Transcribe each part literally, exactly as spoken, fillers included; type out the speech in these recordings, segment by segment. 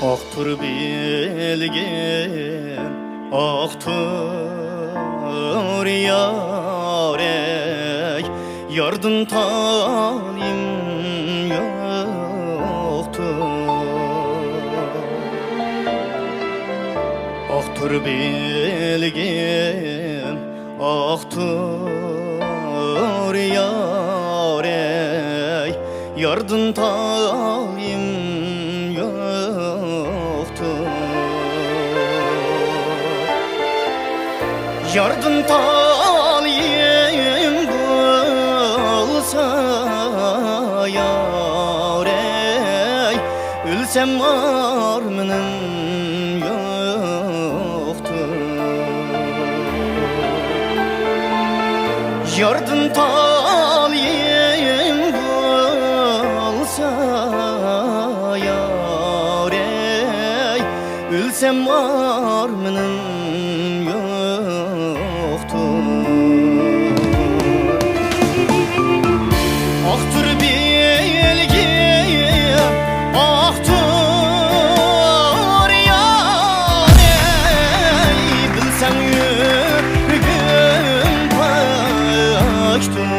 ئاقتۇر بىلگىن، ئاقتۇر يارەي، ياردىن تايىن يوقتۇر. ئاقتۇر بىلگىن، ئاقتۇر يارەي، ياردىن تايىن يوقتۇر. ياردىن تايىن بولسا يارەي، ئۆلسەم ئارمىنىم يوقتۇر. ياردىن تايىن بولسا يارەي، ئۆلسەم ئارمىنىم يوقتۇر. ئاقتۇر بىلگىن، ئاقتۇر يارەي، بىلسەڭ يۈرىكىم پاكتۇر.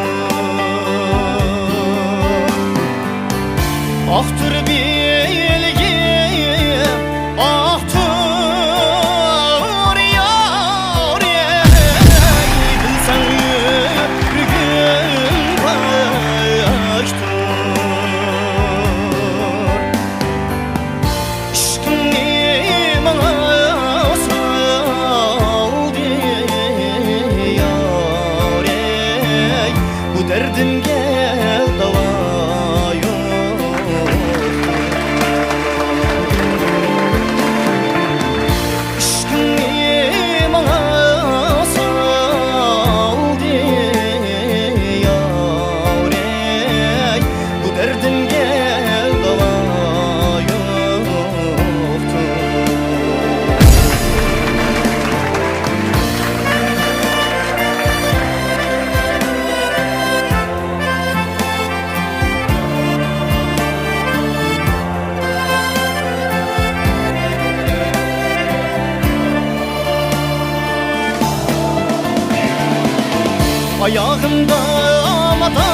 ئاقتۇر بىلگىن، ئاقتۇر يارەي، بىلسەڭ يۈرىكىم پاكتۇر. ئىشقىڭنى ماڭا سالدى يارەي، بۇ دەردىمگە داۋا يوق. ئىشقىڭنى ماڭا سالدى يارەي، بۇ دەردىمگە داۋا يوقتۇر. ئاياغىمدا ماتا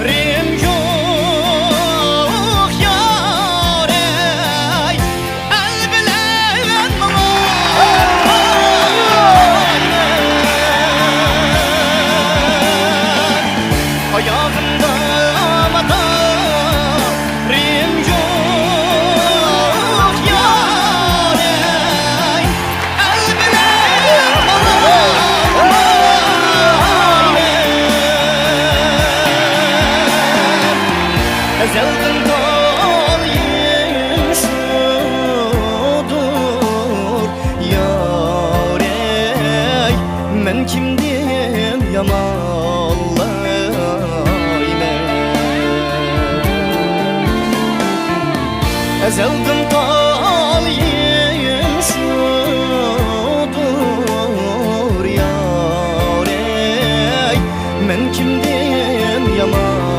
رىم يوق يارەي، ئەل بىلەن ماڭا. ئاياغىمدا ماتا رىم يوق يارەي، ئەل بىلەن ماڭا. ئەزەلدىن تالىيىم شۇدۇر يارەي، مەن كىمدىن يامانلايمەن؟ ئەزەلدىن تالىيىم شۇدۇر يارەي، مەن كىمدىن يامان